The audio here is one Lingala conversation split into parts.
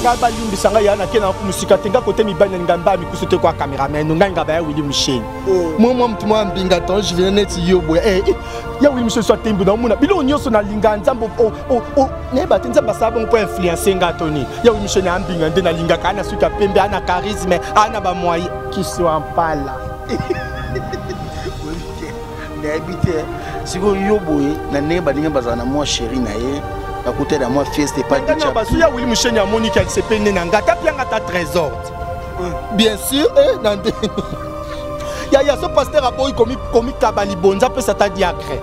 Nga balimbisa ngai ya nake na mosika te, nga kote mibali na linga mba mikusu te kwa cameraman ngai nga baya Willy Musheni. Oh. Mwa mwa mutu mwa mbinga ton je neti yo boye. Eh, eh ya Willy Musheni soit tembo na omona biloko nyonso na linga nzambe o o o nayeba te nzambe asala bongo mpo influence nga toni. Ya Willy Musheni ambinga nde nalingaka ana suki ya pembe, ana charisme, ana ba moyen kiswa mpala. Nayebi te sikoyo yo boye na ndenge baninga bazala na mwa chéri na ye, bakutani na mwa fieste epa basu ya Willy Musheni amoniki alisepe nde na nga ta pianga ta trésor, bien sûr. Eh, na nde yaya so pasteur aboyi komikaba libonza, apesa ata diacre,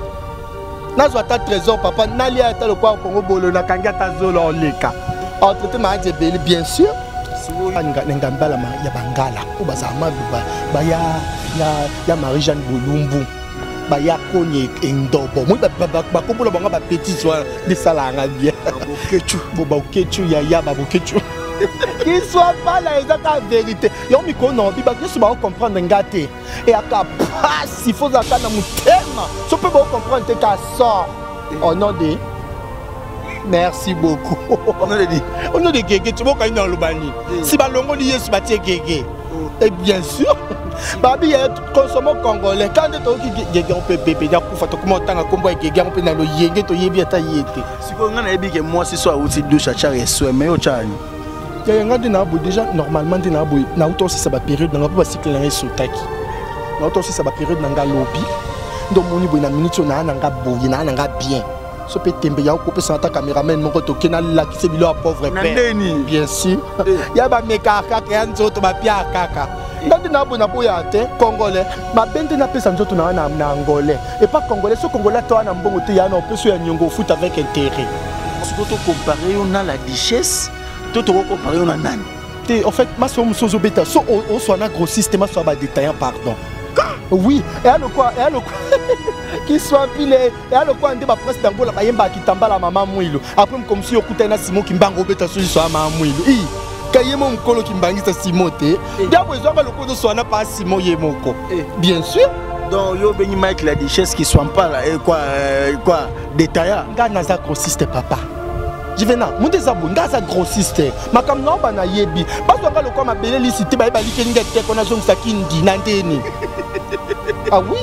nazwa ata trésor papa, nalia ata lokwa kongo bolo, nakangi ata zolo oleka entrete maadi ebele, bien sûr. Na ngambala ya bangala oyo bazala maluba baya ya Marie Jeanne Bolumbu, baya koni endobo moi bakombola bango bapetit wana nde esalaka bien. Babokecu yaya, babokecu kiswa bala eza kaka vérité. Yango mikolo na obi bato nyonso bakocomprendre nga te, eyaka pasi, fo ozalaka na motema so mpe bakocomprendre te ka sort au nom de merci beaucoup, au nom de Gege. Tobokani na oloba nini si balongoli Yesu batie Gege? Et bien sûr babi ya consomme congolais quand nde toyoki Gege yango mpe bebe nakufa, tokoma otanga nkombo ya Gege yango mpe na loyenge toyebi ata ye te. Sikoyo ngai nayebi ke mwasi so awuti douche atiaka eswe, mais yo otyaka nini? Yaya, nga nde naa boye déjà, normalement nde naa boye, nauta osisa bapériode na nga mpo bacycle na nga esotaki, nauta osisa bapériode na nga lobi, nde omoni boye na minute oyo naa na nga boye, naa na nga bien. So mpe tembe ya okopesa ata cameraman moko toke nalakise bilo ya pauvre père, bien sûr. Ya bamekaka kaka ya nzoto bapiaka kaka nga nde naa boye, naboya te congolais mabe nde napesa nzoto na nga na angolais epa congolais. So congolais atoa na mbongo te, ya na opesi ya niongo, ofuta avec intérêt. Sikoyo tocompare yo na la duchesse to tokocompare yo na nani? Te, en fait maso mosusu ozobeta so oswa na grossiste, maso ya badétaillant, pardon, oui, eya lokwa, eya lokwa kiswa mpile, eya lokwa nde baprince d'Angola bayembaka kitambala mama mwilu. Après mokomosu yo okutani na Simo Kimbango, obeta so liso ya mama mwilu i ka ye mo mokolo kimbangisa Simo te, diabo ezwaka lokola ozoswana pa Simo ye moko, bien sûr. Donc yo obengi Mike la duchesse qui soit pas là, quoi, quoi, détaillant? Nga naza grossiste, papa Juvenal, moto eza boye, nga aza grossiste, makambo na oyo banayebi bazwaka lokwa mabele lisi te, bayeba likeli nga eteko nazongisaki ndina ndeni. Ah oui,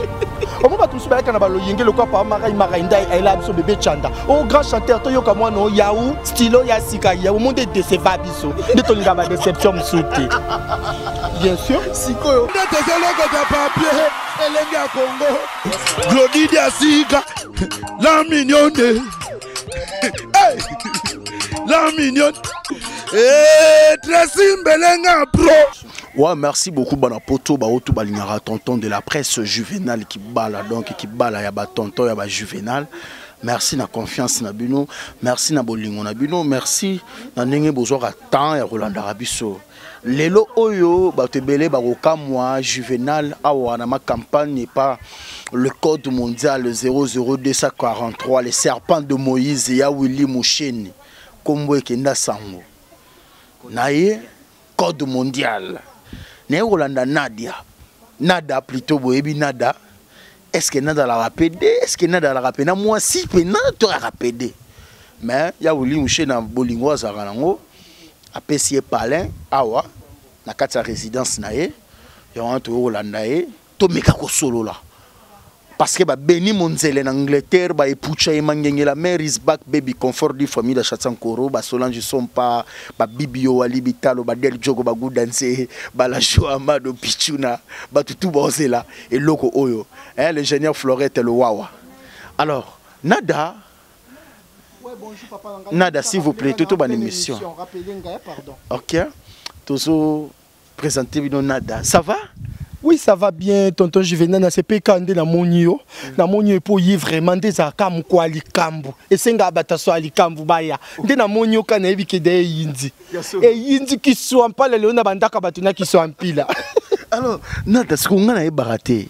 omo bato mosusu bayaka na baloyenge lokwa pa marai marai nde ayela biso bebe chanda o grand chanteur, toyoka mwana o yau stylo ya sika yau monde edeceva biso, nde tolinga badéception mosusu te, bien sûr. Sikoyo nde tozolokota papier elenge ya Kongo Glodi Diasika la mignonne, hey! La mignonne. Hey, Tracy Mbelenga pro. Ouais, merci beaucoup bana poto baotu balingaka tonton de la presse Juvenal Kibala, donc Kibala ya ba tonton ya ba Juvenal. Merci na confiance na bino, merci na bolingo na bino, merci na ndenge bozwaka temps ya kolandaka biso. Lelo oyo bato ebele bakokamwa Juvenal awa na ma campagne par le code mondial 00243, le serpent de Moïse ya Willy Musheni, kombo ekenda sango na ye code mondial. Naye kolanda Nadia, Nada plutôt, boyebi Nada. Est ce que Nada alaka pede? Est ce que Nada alaka pena mwasi pena to alaka pede? Mais ya Willy Musheni na bolingo azalaka nango, apesi ye palin awa na kati ya résidence na ye, yango wana toyei kolanda ye, tomeka kosolola parce que babeni monzele na Angleterre, baepucha ye mangengela Mary's back baby confort du famille la Chatsankoro, basolange Sompa, babibi yo wali bitalo, badel jogo, baguda nze balajo amado pichuna, bato tu baozela eloko oyo, hein, l'ingénieur Florette le wawa. Alors Nada. Ouais, bonjour, papa. Nada, s'il vous plaît, tout bonne émission. Ok, tozo présenter bino Nada. Ça va? Oui, ça va bien, tonton Juvenal, na CPK nde na moni yo. Na moni yo po ye vraiment nde ezalaka mokwa likambo. Esenga bato so likambo baya. Nde na moni yo kana yebi ke de eyindi. Eyindi kiswa mpala lelo na bandaka bato na kiswa mpila. Alors, Nada, siko nga nayebaka te.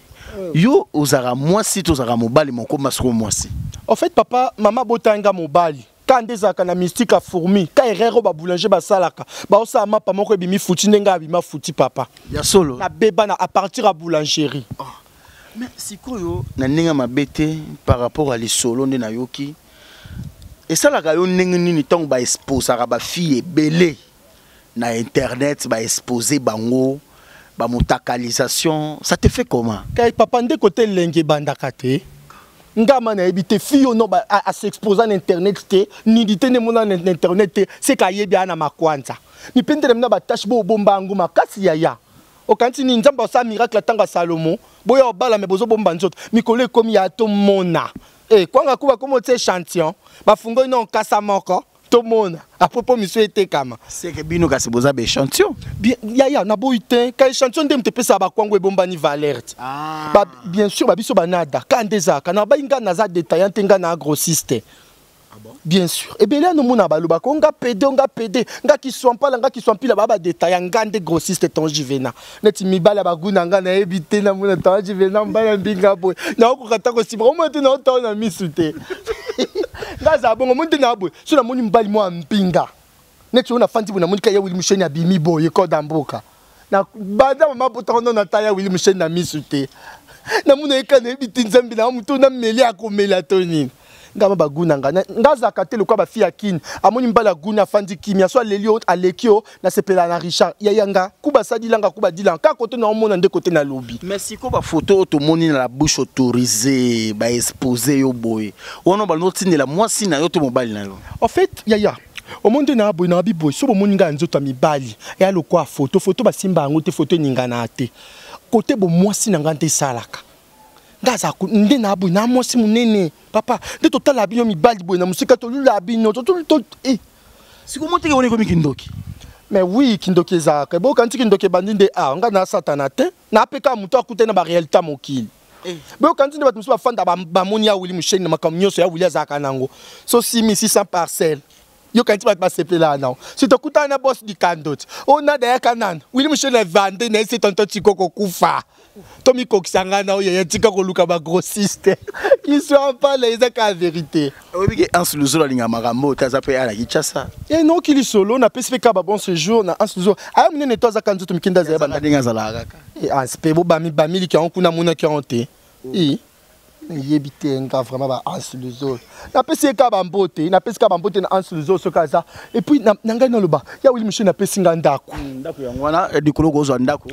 Yo ozalaka mwasi to ozalaka mobali moko masiko mwasi? En fait, papa, mama botanga mobali. Ka nde ezalaka na mystique ya fourmi, ka erreur oyo baboulanger basalaka, baosala mapa moko ebimi futi, ndenge abima futi, papa. Ya solo. Nabeba na à partir ya boulangerie. Oh. Mais sikoyo na ndenge mabe te par rapport à lisolo nde nayoki. Esalaka yo ndenge nini ntango baexposaka bafille ebele na internet, baexpose bango bamotakalisation, ça te fait comment? Kai papa, nde kote elenge ebandaka te. Ngama nayebi te, fille oyo no as'exposa na internet te, nidi te, nde mona na internet te, seka ayebi aya na makwanza mipendele na batashe bo obomba yango makasi. Yaya, okanisi nini? Nzambe asala miracle ntango ya Salomo, boya obala me bozobomba nzoto. Mikolo ekomi ya tomona e kwanga kuba komo tia échantillon, bafungoli no nkasa moko, tomona apropo miso etekama. Seke bino kasi boza baéchantillon. Bien, yaya, naboyi te, ka échantillon nde moto epesaka bakwango ebombani valeur te. Ah. Ba, bien sûr, babiso banada ka nde ezalaka na bayi. Nga naza détaillant te, nga na grossiste. Ah bon? Bien sûr, ebele ano mona balobaka o nga pede, o nga pede, nga kiswampala, nga kiswampila, baa badétaillant, nga nde grossiste. Ton Juvena neti mibali ya bagu na nga nayebi te, namona ton Juvena mobali ya mbinga boye, naokoka ta kosima omona te, naotao na misu te. Nga azala bongo, omoni te na boye so namoni mobali mwa mbinga neti oyo nafandi boye, namoni ka ya Wili Musheni abimi boye koda mboka na banda mama botako no na ta ya Wili Musheni na misu te, namona ye ka nayebi te Nzambe na motu nameli akomela to nini. Nga bagu na nga, nga azalaka te lokwa bafille ya kini, amoni mobali aguni, afandi kimia, so aleli yo, aleki yo. Nasepela na Richard yaya nga kuba asalilanga kuba adilanga kaka kote na omona nde kote nalobi. Mais sikoyo bafoto oyo tomoni na la bouche autorisée, baexpose yo boye wana, balobi otindela mwasi na yo to mobali na yo? En fait, yaya, omoni nde na boye na babi boye, so bomoni ngai ya nzoto ya mibali eya lokwa foto, foto basimba yango te, foto eningana te. Kote bomwasi na ngai nde esalaka nga aza nde na boye na mwasi monene. Papa, nde totala bino mibali boye na mosika, tolula bino. Sikoyo moteke wana ekomi kindoki. Mais oui, kindoki ezalaka. Boyoka nti kindoki ebandi nde a nga na satana te, napeka moto akutani na baréalité ya mokili. Boyoka nti nde bato mosusu bafanda, bamoni ya Wili Musheni na makambo nyonso ya Wili azalaka nango, so 6600 parcelle, yoka nti bato basepelaka nango. Si tokutana na boss dikando ti oyo nada yaka nano Wili Musheni avande na ye se tonton Tiko kokufa, tomikokisa ngai na oyo ya tika koluka bagrossiste kiswampala, eza kaka vérité. Oyebi ke Anse Luzolo alingaka makambo oyo te, aza mpe ala Kinshasa. E noki lisolo napesi mpe kaka babon séjour na Anse Luzolo, aya monene to azaka nzoto mikende, azala banda ndenge azalaka kaka. Anse mpe bo bamiliki yango kuna, amonaki yango te. E nayebi te, nga vraiment ba Anse Luzolo napesi ye kaka bambote, napesi kaka bambote na Anse Luzolo soki aza. Et puis na ngai naloba ya Wili Michel napesi nga ndako. Ndako yango wana likolo kozwa ndako.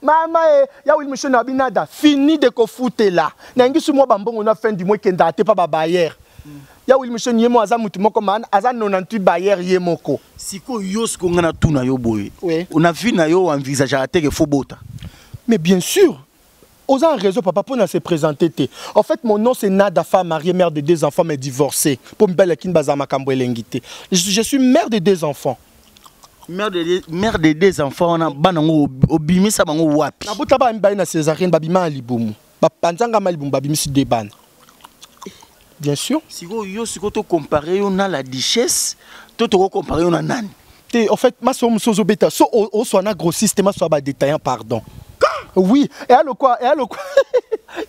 Mama e ya Wili Michel na binada fini de kofutela nayingisi mwa bambongo na fin du mois ekendaka te mpa babayere ya Wili Michel. Ye mo aza mutu moko maana aza 98 bayere ye moko. Sikoyo yo, sikoyo ngai natuna yo boye, na vie na yo envisageaka te ke faut bota? Mais bien sûr, oza en réseau papa mpona se présenter te. En fait, mon nom c'est Nada, femme mariée, mère de deux enfants mais divorcée, mpo mibali akini bazala makambo elengi te. Je suis mère de deux enfants. Mère de deux enfants wana, bana yango obimisa bango wapi? Nabota bana mibale na césarienne, babima na libumu, bapanzanga ma libumu, babimisi deux bana, bien sûr. Sikoyo yo, sikoyo tocompare yo na la duchesse to tokocompare yo na nani? Te, en fait, maso mosusu ozobeta so oswa na grossiste, maso ya badétaillant, pardon, oui, eya lokwa, eya lokwa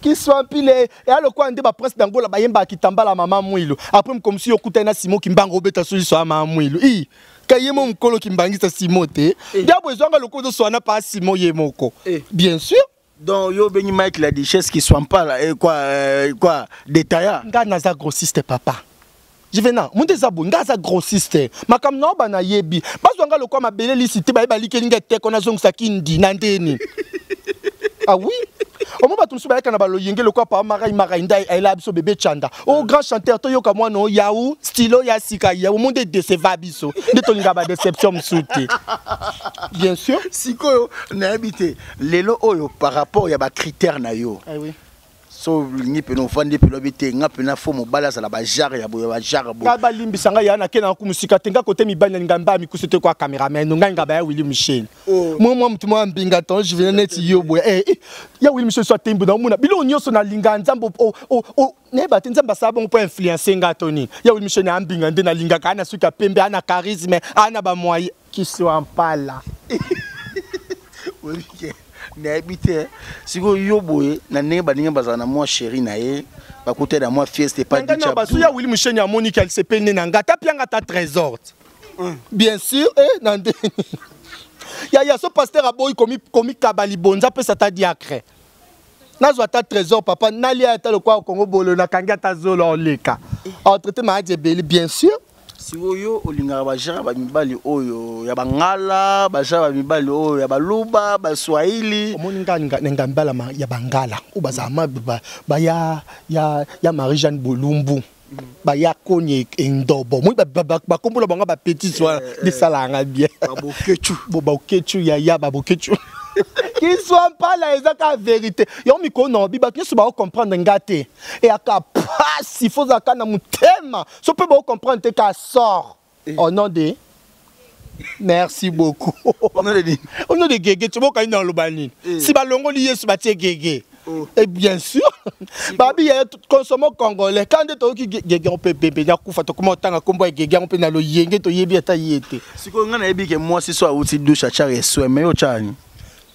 kiswampile, eya lokwa nde baprince d'Angola bayembaka kitambala mama mwilu. Après mokomosi yo okutani na Simo Kimbango, obeta so liso ya mama mwilu i ka ye mo mokolo kimbangisa Simo te, diabo ezwanga lokola ozoswana pa Simo ye moko, bien sûr. Donc yo bengi Mike la duchesse qui soit pas là, quoi, quoi, détaillant? Nga naza grossiste, papa Juvena, moto eza boye, nga aza grossiste, makambo na oyo banayebi, bazwa nga lokwa mabele lisi te, bayeba likeli nga eteko, nazongisaki ndi na ndeni. Ah oui, omo bato mosusu bayaka na baloyenge lokwa pa Marai Marai nde ayela biso bebe Chanda o grand chanteur, toyoka mwana o yau stylo ya sika ya omo nde deceva biso, nde tolinga badéception mosusu te, bien sûr. Sikoyo nayebi te lelo oyo par rapport ya bacritère na yo. Ah oui. So olingi mpena ofandi mpena oyebi te, nga mpena faut mobali azala bajare ya boye, bajare boye. Nga balimbisa ngai ya nake na kumusika te, nga kote mibali nalinga mba mikuse te kwa cameraman ngai nga baya Willy Michel mwa mwa mutu mwa mbinga ton Juvenal neti yo boye. Eh, eh, ya Willy Michel so atembo na omona biloko nyonso nalinga Nzambe nayeba te Nzambe asala bongo mpo influence nga to nini. Ya Willy Michel na mbinga nde nalingaka, ana suki ya pembe, ana charisme, ana bamoye kiswampala. Oyebi ke nayebi te sikoyo yo boye na ndenge baninga bazala na mwa chéri na ye, bakutani na mwa fieste epa. Basu ya Willy Musheni amoniki alisepeli nde na nga ta pianga ta trésor, bien sûr. Eh, na nde yaya so pasteur aboyi komikaba libonza, apesa ta diacre. Nazwa ata trésor papa, nalia ata lokwa Congo bolo nakangi ata zolo oleka. Entrete maladie ebele bien sûr. Sikoyo olingaka bajara bamibali oyo ya bangala, bajara bamibali oyo ya baluba, baswahili? Omoni nga nga mibala ya bangala oyo bazala ma baya ya Marie Jeanne Bolumbu, baya koni endobo, moi bakombola bango ba petits wana bisalanga bien. Babokechu. Bo babokechu ya ya babokechu. Kiswa mpala eza ka vérité. Yo mikolo na obi bato nyonso bao comprendre nga te. E aka pasi faut zaka na motema. So pe bao comprendre te ka sort. Au nom de Merci beaucoup. Au nom de nini? Au nom de Gege, tu vois quand il loba nini? Si balongoli Yesu batie Gege. Oh. Et bien sûr, babi ya consommant congolais, quand de toki Gege on peut bébé ya kufa to comment tanga kombo ya Gege on peut na lo yenge to yebi ata yete. Sikoyo nga nayebi ke mwasi so awuti douche atyaka eswe, mais yo otyaka nini?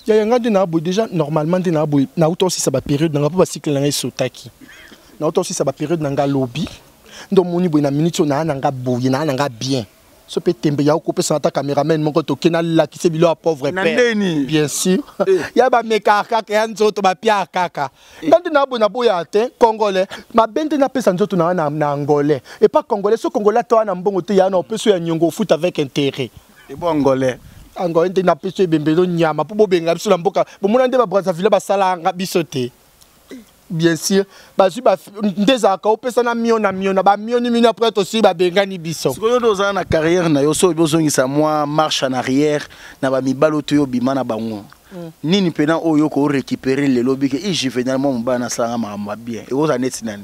Ya ya nga nde na boye déjà normalement nde na boye na uta osisa ba période na nga po ba cycle na nga esotaki. Na uta osisa ba période na nga lobi. Ndo moni boye na minute oyo na nga boye na nga bien. So pe tembe ya okopesa ata cameraman moko toke na lakise bilo ya pauvre Na père. ndeni? Bien sûr. Ya ba meka kaka ya nzoto ba pia kaka. Nga nde na boye na boya te congolais. Mabe nde napesa nzoto na na, na angolais. Et pas congolais, so congolais to na mbongo te ya na opeso ya nyongo foot avec intérêt. Et bon angolais. Angolais nde napesa ebembelo nyama po bobenga biso na mboka. Bomona nde ba Brazzaville basala nga biso te. Bien sûr, bazwi ba nde ezalaka opesa na mio na mio na ba mio ni mino après tosi babengani biso. Sikoyo nde ozala na carrière na yo, soki ozongisa mwa marche en arrière na ba mibali oyo toyo bima na bango. Nini mpena oyo ko récupérer lelo bike i Juvenal mwa mobali nasalanga makambo ya bien. Ekozala neti nani?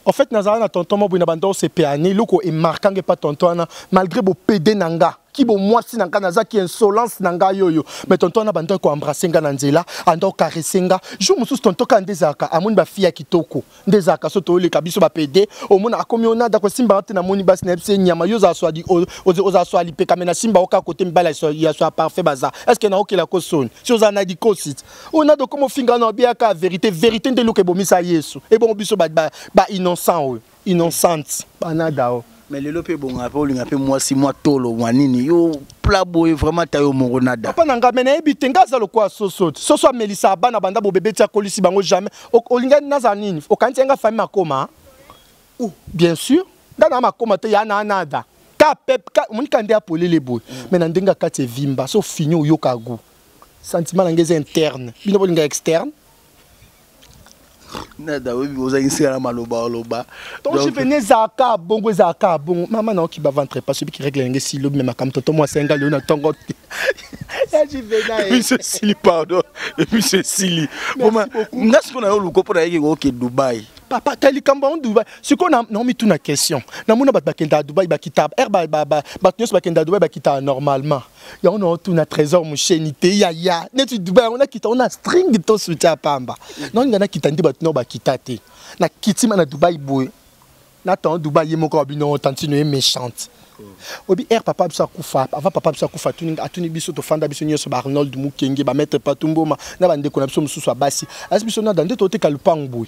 En fait, nazala na tonton moko boye na banda osepe année eloko emarquange pa tonton wana malgré bo pédé na nga. Ki bo mwasi na nga nazaki insolence na nga yoyo. Mais tonton wana banda ko embrasser nga na nzela, anda ko caresser nga. Jour mosusu tonton ka ndezaka amoni ba fille ya kitoko. Ndezaka so tooleka biso ba pédé, omona akomi ona da ko simba te na moni basi na yebise nyama yo za swali, o, o, o za swali pe kamena simba oka côté mbala so ya so parfait baza. Est-ce que na okela ko soni? Si oza na dikosit. Ona do komo finga na biaka vérité, vérité nde luke bomisa Yesu. E bon biso ba, ba, ba innocent oyo, innocente banada o. Mais lelo pe bonga pe olinga pe mwasi mwa tolo mwa nini yo pla boye vraiment tayo moko nada. Papa na nga mena yebi te nga za lokwa soso. Soso amelisa bana banda bo bébé tia kolisi bango jamais. Olinga naza nini? Okanti nga famille makoma. Ou bien sûr, nga na makoma te ya na nada. Ka pep ka moni ka nde apolele boye. Mais na ndenga kati vimba so fini oyoka goût. Sentiment na ngeza interne. Bino bolinga externe. Nada oyebi ozangisi na maloba oloba. Donc, je venais zaka bongo zaka bongo. Maman na oki ba ventre pas celui qui règle ngesi lobi mais makam toto moi senga le na tongo. Ya je venais. Monsieur Sili pardon. Monsieur Sili. Merci Bon, ma, beaucoup. nga siko na yo luko pona yeki ko ke Dubaï. Papa tali kamba on Dubaï. Siko na na mi tuna question. Na mona bat bakenda Dubaï bakita. Er ba ba ba bat nyos bakenda Dubaï bakita normalement. Ya on a tuna trésor mushenité ya ya. Netu Dubaï on a kita on a string to soutien pamba. Non nga na kita ndi bat no bakita te. Na kitima na Dubaï boy. Na ton Dubaï moko bino tantine est méchante. Obi er papa biso akufa, avant papa biso akufa tuni atuni biso to fanda biso nyoso ba Arnold Mukenge ba maître Patumboma na ba ndeko na biso mususu abasi. Asi biso na ndeko te kalupango boy.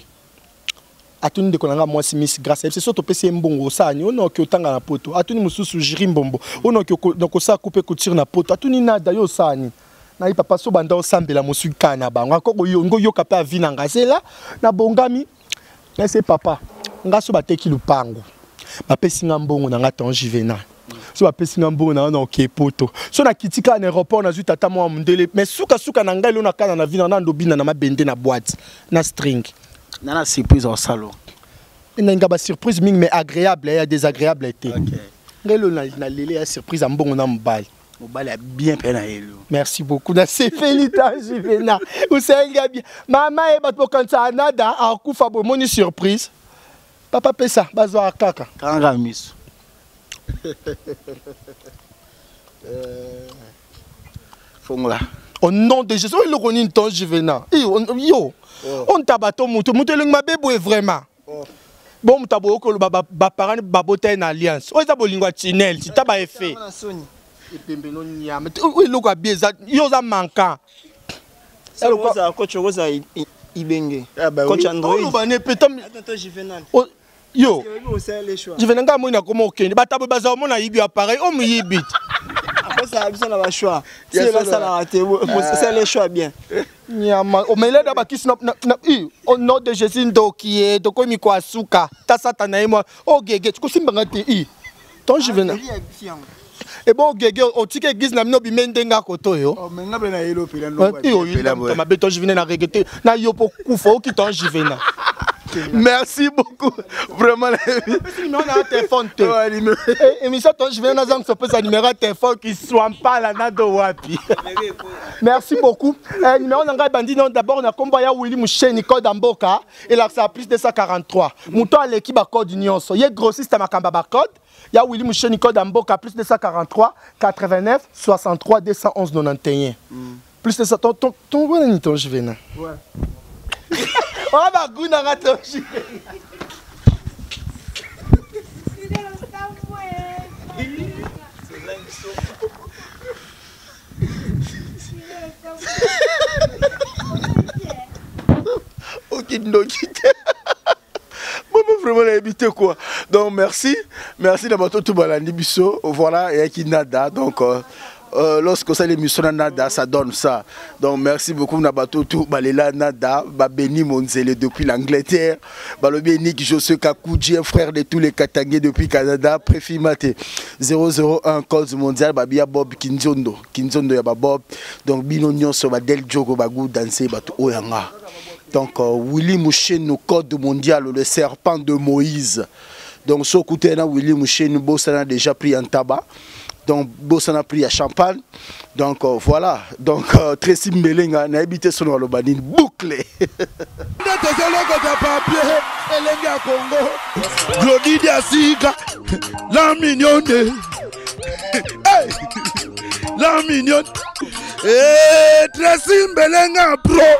Atuni ndeko na nga mwasi Miss Grace, c'est surtout pesi mbongo osani ono ki otanga na poto. Atuni mususu Jiri Mbombo, ono ki ko sa couper couture na poto. Atuni na dayo osani. Na ye papa so banda osambela mosuka na bango. Akoko yo ngo yoka pe avi na nga. C'est là na bongami. Mais c'est papa. Nga so bateki lupango. Bapesi nga mbongo na nga ton Juvenal. So bapesi nga mbongo na nga na oke poto. So na kitika na aéroport na zwi tata mwa mundele, mais suka suka na ngai lona kana na vina na ndobina na mabende na boîte na string. Na na surprise au salon. Na nga ba surprise mingi mais agréable ya désagréable te. Okay. Ngai lona na lele ya surprise ya mbongo na mobali. Mobali a bien pe na yelo. Merci beaucoup. Na sepeli ta Juvenal. Usenga bien. Mama e bato kansa nada akufa bo moni surprise. Papa pesa bazwa kaka. Kanga miso. Fongola. Au nom de Jésus, oyo eloko nini ton Juvenal? Eh, on, yo. Oh. On tabato mutu, mutu elingi mabe boye vraiment. Oh. Bon, mutu aboyo koloba ba parents ba bota na alliance. Oyo eza bolingo ya tunnel, ti taba effet. Eza na soni. Epembe no nyama. Ti, oyo eloko ya bien eza, yo oza manquant. Sa Eloko oza coach, oza Ibenge. Ah, bah Coach oui. Android. Oyo ba ne pe tam- Attends, toi, Juvenal. Oh, yo. Parce que oyebi osala les choix. Juvenal nga moni akoma okende. Batabo baza omona yibi appareil, o muyibi. Après, ça a besoin d'avoir choix. Si Ya elle a solo. ça, la raté, bo, bo, c'est les choix bien. Nyama omeleda bakisi na au nom de Jésus, ndoki ye tokomi kwasuka ta satana ye mwa ogege kosimbanga te i ton Juvenal. Ebo ogege otika église na bino obime ndenge akoto yo. Oh, mais nga mpe nayeli opela. Oyo mabe, ton Juvenal, na regete na yo mpo kufa oki ton Juvenal. Merci beaucoup vraiment. Numéro na téléphone te, émission ton Juvenal nazangisa opesa numéro ya téléphone kiswampala nado wapi. Merci beaucoup. Numéro na ngai bandi non d'abord na kombo ya Willy Musheni, code ya mboka elakisaka plus 243. Moto aleki bacode nyonso, ye grossiste ya makambo ya bacode ya Willy Musheni, code ya mboka plus 243 89 63 211 91. Plus de ça, ton wana ni ton Juvenal oya bagunanga ton Juvenal. Okindoki te bobo, vraiment nayebi te quoi. Donc merci, merci na bato to balandi biso. Voilà, eyaki nada. Donc lorsque osali émission na nada, ça donne ça. Donc merci beaucoup na bato tout balela nada, babeni Monzele depuis l'Angleterre, balobi Nick José Kakouji, un frère de tous les Katangais depuis Canada, Préfimate 001, cause mondial, babia Bob Kinzondo Kinzondo ya babob. Donc bino nyonso badel jogo bagu danse bato oyanga. Donc Willy Moucheno, code mondial, le serpent de Moïse. Donc so na Willy Moucheno, bosana déjà pris en tabac, donc bosana pris à champagne. Donc voilà, donc Tracy Mbelenga, nayebi te sono aloba nini, boucle. Nde tozolokota papier elenge ya Congo, Glodidi asika la mignonne. Hey! La mignonne. Tracy Mbelenga pro.